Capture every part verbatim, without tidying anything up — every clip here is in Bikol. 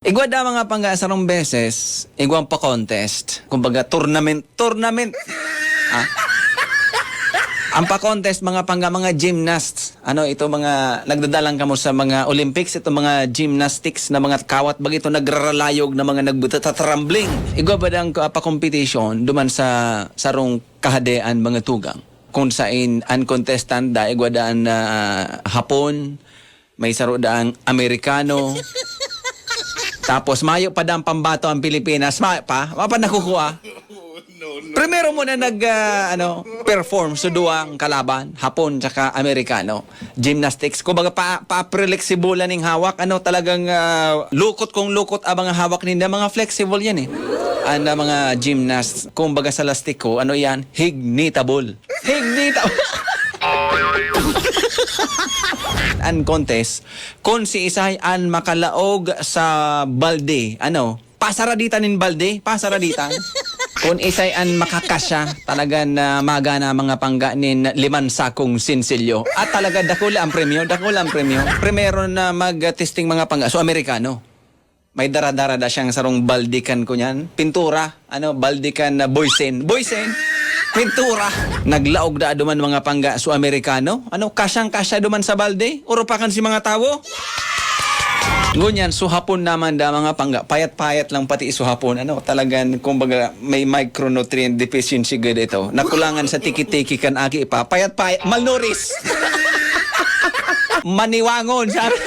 Igwa da mga pangga sarong beses, igwang pa-contest. Kumbaga, tournament, tournament. Ah? Ang pa-contest, mga pangga, mga gymnasts. Ano, ito mga nagdadalang kamo sa mga Olympics, ito mga gymnastics na mga kawat, bag ito nagraralayog na mga nagtatatrambling. Igwa ba dang, ah, pa-competition duman sa sarong kahadean, mga tugang? Kung sain ang contestant, da igwa daan na Hapon, may saro daang Amerikano. Tapos mayo pa daang pambato ang Pilipinas. Mayo pa. Wa pa nakukuha. Primero muna nag, ah, ano, perform sa duwang kalaban, Hapon tsaka Amerikano. Gymnastics. Kumbaga, pa, pa-flexible ning hawak. Ano, talagang, ah, lukot kung lukot ang mga hawak ninda. Mga flexible yan eh. Ang, ah, mga gymnasts, kumbaga sa lastiko, ano yan? Hignitable. Hignitable. An contest, kung si Isay an makalaog sa balde, ano, pasaraditan nin balde, pasaraditan. Kung Isay an makakasya, talaga na magana mga pangga nin liman sakong sinsilyo. At talaga, dakula ang premyo, dakula ang premyo. Primero na mag-testing mga pangga, so Amerikano. May dara-dara da siyang sarong balde kan kunyan, pintura, ano, balde kan na boysen. Boysen! Pintura! Naglaog da duman mga pangga so Amerikano. Ano, kasyang-kasya duman sa balde? Urupakan si mga tawo? Ngunyan, so Hapon naman da mga pangga, payat-payat lang pati so Hapon. Ano, talagan, kumbaga, may micronutrient deficiency gud ito. Nakulangan sa tiki-tiki kan aki pa. Payat-payat, malnourished! Maniwangon, sabi.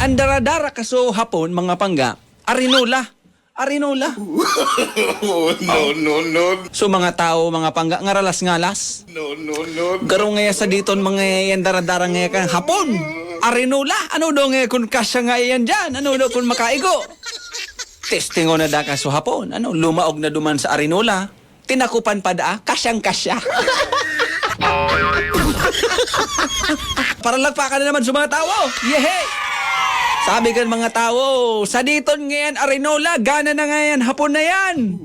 Ang dara-dara ka so Hapon, mga pangga, arinola. Arinola. No, no, no. So, mga tawo, mga pangga, ngaralas-ngalas. No, no, no. Garo ngaya sa diton, mga yan dara-dara ngaya kan Hapon. Arinola. Ano daw ngaya kun kasya nga yan dyan? Ano daw kun makaigo? Testingon na da ka so Hapon. Ano, lumaog na duman sa arinola. Tinakupan pa daa, kasyang-kasya. Paralakpakan na naman sa mga tawo. Yehe! Sabi kan mga tawo, "Sa diton ngayan, arinola, gana na ngayan, Hapon na yan."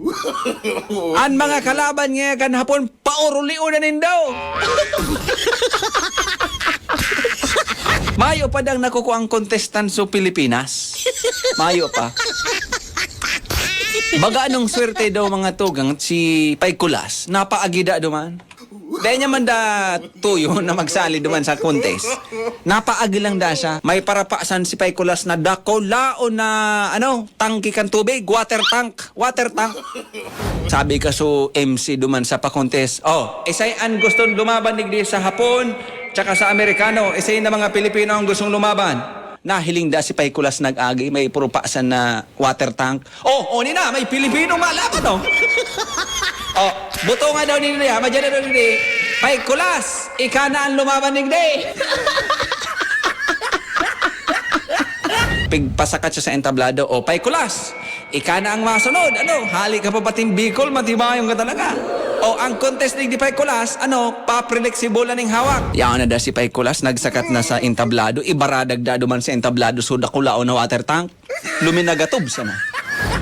An mga kalaban ngayan kan Hapon, paurulion na nindo. Mayo pa dang nakukuang contestant sa Pilipinas. Mayo pa. Baga anong swerte daw mga tugang si Pay Kulas, napaagi da duman. Dahil niya man da tuyo na magsali duman sa contest. Napaagi lang da siya. May parapasan si Pay Kulas na dakulaon na, ano, tangke kan tubig, water tank, water tank. Sabi ka so M C duman sa pa-contest, "Oh, isay an gustong lumaban digdi sa Hapon, tsaka sa Amerikano, isay na mga Pilipino ang gustong lumaban." Nahiling da si Pay Kulas nag-agi, may purupasan na water tank. Oh, oni na, may Pilipinong malaban, oh. Oh, buto nga daw nini, ha? Madyan na daw nini. Pay Kulas, ika na ang lumaban digdi. Pigpasakat siya sa entablado. Oh, Pay Kulas, ika na ang masunod. Ano, hali ka pa pating Bicol, matibayon ka talaga. Oh, ang contest digdi, Pay Kulas, ano, pa-flexible na ning hawak. Yaon na da si Pay Kulas, nagsakat na sa entablado, ibaradag da duman sa entablado, so dakulaon na water tank. Luminagatob sana.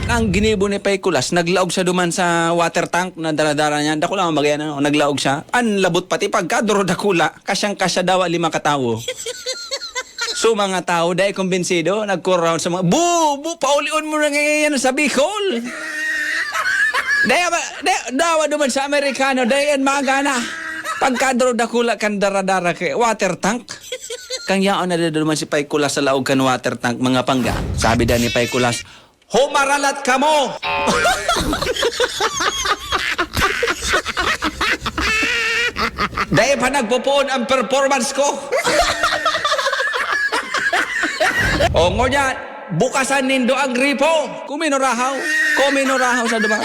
Ang ginibo ni Pay Kulas, naglaog siya duman sa water tank na daladala niya. Dakula ang bagay, ano, naglaog siya. Ang labot pati pagkaduro dakula, kasyang-kasya dawa lima katawo. So, mga tao, dai kumbinsido, nagko-round sa mga, "Bu! Bu! Paulion mo na ngayon sa Bicol!" Dai, ba, dai, dawa duman sa Amerikano, dai yan magana. Pagkaduro dakula kan daradara kay water tank. Kang yaon na duman si Pay Kulas sa laog kan water tank, mga pangga. Sabi da ni Pay Kulas, "Humaralat kamo! Dai pa nagpupuon ang performance ko!" O, ngunyan, bukasan nindo ang gripo. Kuminurahaw. Kuminurahaw sa duman.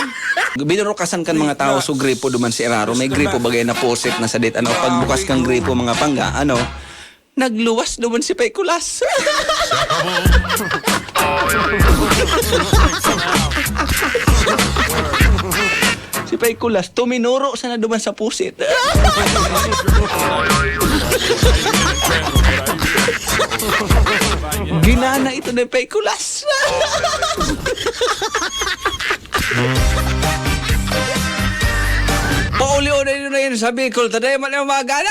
Binurukasan kan mga tao so gripo duman si Eraro. May gripo bagay na pusit na sadit. Ano, pagbukas kang gripo, mga pangga, ano, nagluwas duman si Pay Kulas. Si Pay Kulas, tuminuro sana duman sa pusit. Ginana ito ni Pay Kulas. Pauli-uli na yun sa Bicol, taday man ang magana.